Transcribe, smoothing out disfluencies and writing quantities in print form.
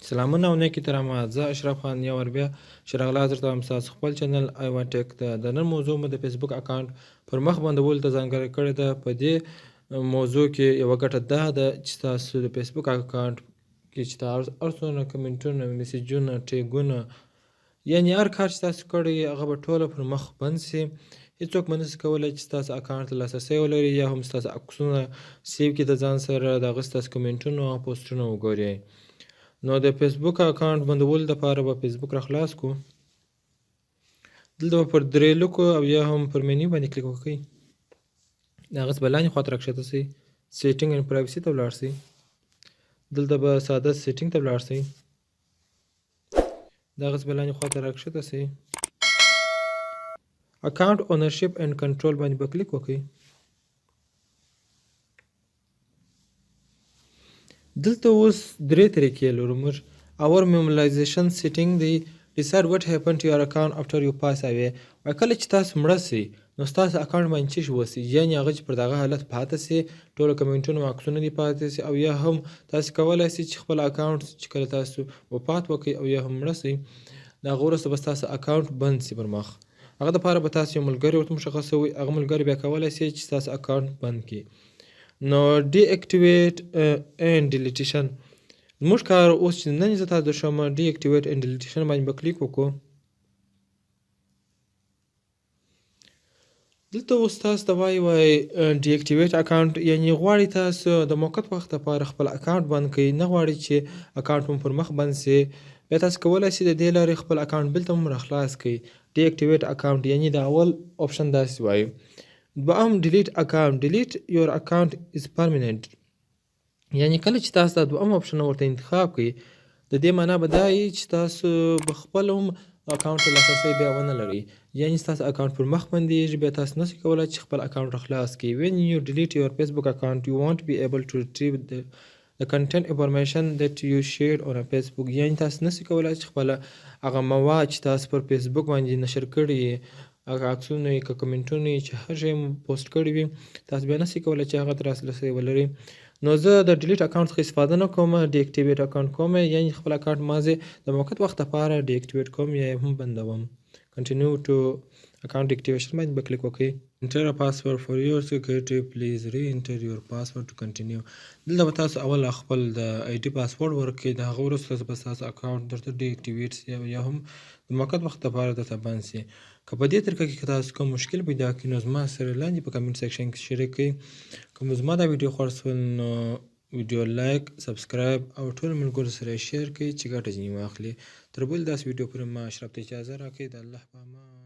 سلامونه او نیکې ترامات. زه اشرف خان یو وار بیا چې راغلا درته هم ستاسو خپل چینل ایوان ټیک ته. د نن موضوع مو د فیسبوک اکاونټ پر مخ بندولو ته ځانګړې کړې ده. په دې موضوع کې یوه ګټه دا ده چې تاسو د فیسبوک اکاونټ کې چې هر څونه کمنټونه، میسجونه، ټیګونه، یعنې هر کار چې تاسو کړی هغه به ټوله پر مخ بند سي. هیڅوک به نشي کولی چې ستاسو اکاونټ ته لاسرسی ولري یا هم ستاسو عکسونه save کړي د ځان سره، د هغه ستاسو کمنټونه او پوسټونه وګوري. نو د فیسبوک اکاونټ بندولو دپاره به فیسبوک را خلاص کړو. دلته به پر درې لیکو او یا هم پر menu باندې کلیک وکړئ. د هغه څخه به لاندې خواته راکښته سئ، setting and privacy ته ولاړ سئ. دلته به ساده setting ته ولاړ سئ. د هغه څخه به لاندې خواته راکښته سئ، account ownership and control باندې به کلیک وکړئ. دلته اوس درې طریقې لرو موږ. اول memorialization setting دی، decide what happen to your account after you pass away. وایي کله چې تاسو مړه سئ نو ستاسو اکاونټ باندې څه شي وسي، یعنې هغه چې پر دغه حالت پاتې سي، ټولو کمنټونو او عکسونه دې پاتې سي، او یا هم تاسو کولی سئ چې خپل اکاونټ چې کله تاسو وفات وکړئ او یا هم مړه سئ، د هغه وروسته به ستاسو اکاونټ بند سي پر مخ. هغه دپاره به تاسو یو ملګری ورته مشخصوئ، هغه ملګری بیا کولی سي چې ستاسو اکاونټ بند کړي. نو deactivate and deletion زموږ کار اوس چې نن زه تاسو درښیم، deactivate and deletion باندې به کلیک وکړو. دلته اوس تاسو ته وایي deactivate account، یعنې غواړئ تاسو د موقت وخت لپاره خپل اکاونټ بند کړئ، نه غواړئ چې اکاونټ مو پر مخ بند سي. بیا تاسو کولی سئ د دې لارې خپل اکاونټ بېرته هم راخلاص کړئ. deactivate account یعنې د اول option داسې وایي. دوهم delete account، delete your account is permanent، یعنې کله چې تاسو دا دوهم option ورته انتخاب کړئ، د دې معنا به دا وي چې تاسو به خپل هم اکاونټ ته لاسرسی بیا ونه لرئ، یعنې ستاسو اکاونټ پر مخ بندیږي، بیا تاسو نشئ کولی چې خپل اکاونټ راخلاص کړئ. When you delete your Facebook account you won't be able to retrieve the content information that you shared on a Facebook، یعنې تاسو نشئ کولی چې خپله هغه مواد چې تاسو پر فیسبوک باندې نشر کړي، هغه عکسونه یې که کمنټونه یې چې هر شی مو پوسټ کړي وي، تاسو بیا نشئ کولی چې هغه ته لاسرسی ولرئ. نو زه د delete account څخه استفاده نه کوم، deactivate account کوم، یعنې خپل اکاونټ ما زه د موقت وخت لپاره deactivate کوم یا یې هم بندوم. Continue to account deactivation باندې به کلیک وکړئ. Enter a password for your security, please re-enter your password to continue. دلته به تاسو اول خپل د ID password ورکړئ، د هغه وروسته به ستاسو اکاونټ درته deactivate سي یا هم د موقت وخت لپاره درته بند سي. که په دې طریقه کې که تاسو کوم مشکل پیدا کړئ نو زما سره لاندې په comment section کې شریک کړئ. که مو زما دا ویډیو خوښ سول نو ویډیو like، subscribe او ټولو ملګرو سره یې share کړئ چې ګټه ځینې واخلي. تر بل داسې ویډیو پورې ما اشرف ته اجازه راکړئ. د الله په امان.